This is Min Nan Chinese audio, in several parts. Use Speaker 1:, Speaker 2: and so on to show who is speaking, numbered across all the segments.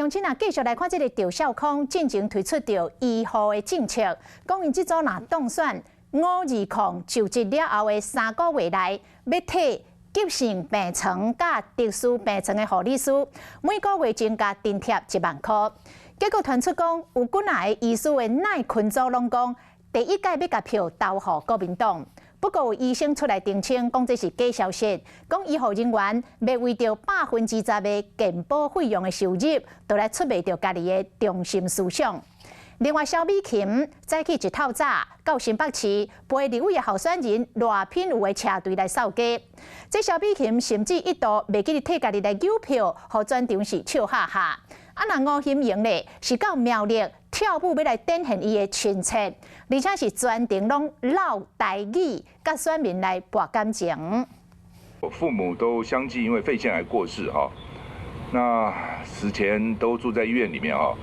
Speaker 1: 鄉親啊，繼續來看這个趙少康進前推出著醫護的政策，講𪜶這組若當選520就職了後的3個月內，欲替急性病床佮特殊病床的護理師每個月增加津貼1萬箍。結果傳出講，有幾若个醫師的賴群組攏講，第一屆欲共票投予國民黨。不過有醫生出來澄清，講這是假消息，講醫護人員袂為著10%的健保費用的收入，就來出賣著家己的中心思想。另外，蕭美琴早起一透早到新北市陪立委的候選人賴品妤的車隊來掃街。這蕭美琴甚至一度袂記得替家己來郵票，予全場是笑哈哈。啊，若吳欣盈咧是到苗栗跳舞欲來展現伊的親切，而且是全程攏嘮台語，佮選民來博感情。
Speaker 2: 我父母都相繼因為肺腺癌過世哈，那死前都住在醫院裡面哈。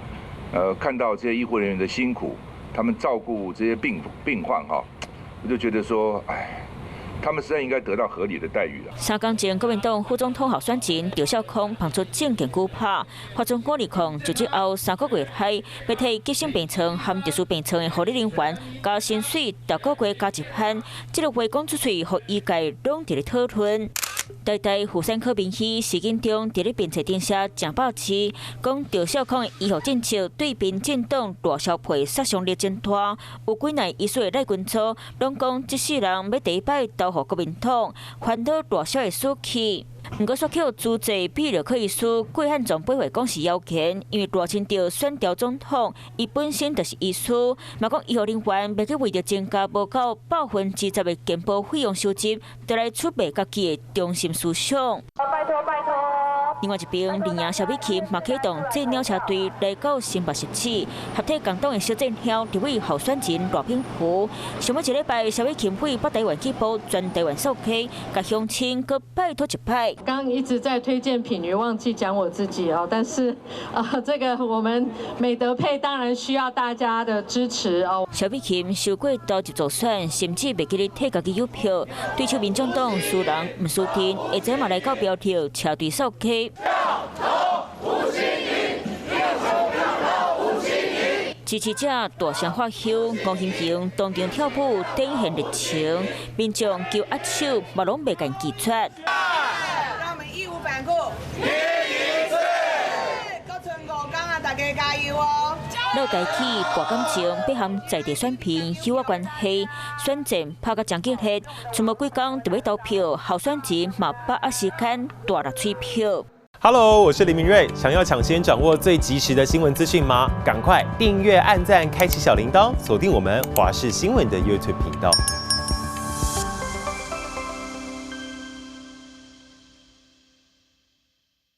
Speaker 2: 看到這些醫護人員的辛苦，他們照顧這些病患哈，我就覺得說，唉，他們實在應該得到合理的待遇了。
Speaker 3: 3工前，國民黨副總統候選人趙少康放出政見舉拍，發出520就職後3個月內，欲替急性病床和特殊病床的護理人員加薪水，逐個月加1萬。這个話講出喙，予醫界攏佇咧討論。台大婦產科名醫時建中佇咧面冊頂寫誠百字，講趙少康的醫護政策對民進黨賴蕭配殺傷力真大，有幾若醫師的賴群組攏講，這世人欲第一擺投予國民黨，煩惱賴蕭的死去。毋過，煞予諸濟泌尿科醫師郭漢忠回話講是謠言，因為賴清德選調總統，伊本身就是醫師，嘛講醫護人員袂去為著增加無夠10%的健保費用收入，就來出賣家己的中心思想。
Speaker 4: 拜託拜託。
Speaker 3: 另外一邊，林贏蕭美琴嘛啟動這鳥車隊來到新北市，合體共黨的小政鄉立委候選人賴品妤。上尾一禮拜，蕭美琴對北台灣起步，全台灣掃街，共鄉親閣拜託一擺。
Speaker 5: 剛一直在推薦品妤，忘記講我自己哦。但是啊，這個我們美德配當然需要大家的支持哦。
Speaker 3: 蕭美琴受過投入助選，甚至袂記得替家己郵票，對手民眾黨輸人毋輸陣，下晝嘛來到苗栗車隊掃街。
Speaker 6: 投吳欣盈，投吳欣盈。
Speaker 3: 支持者大聲喝囂，吳欣盈當場跳舞展現熱情，民眾求握手嘛攏袂共拒絕。
Speaker 7: 讓我們義無反顧，
Speaker 6: 拼一次！
Speaker 7: 閣賰5工啊，大家加油哦！
Speaker 3: 嘮台語博感情，欲和在地選民友好關係，選戰拍甲誠激烈，賰無幾工就欲投票，候選人嘛把握時間大力催票。
Speaker 8: Hello，我是林明瑞，想要搶先掌握最及時的新聞資訊嗎？趕快訂閱、按讚、開啟小鈴鐺，鎖定我們華視新聞的 YouTube 頻道。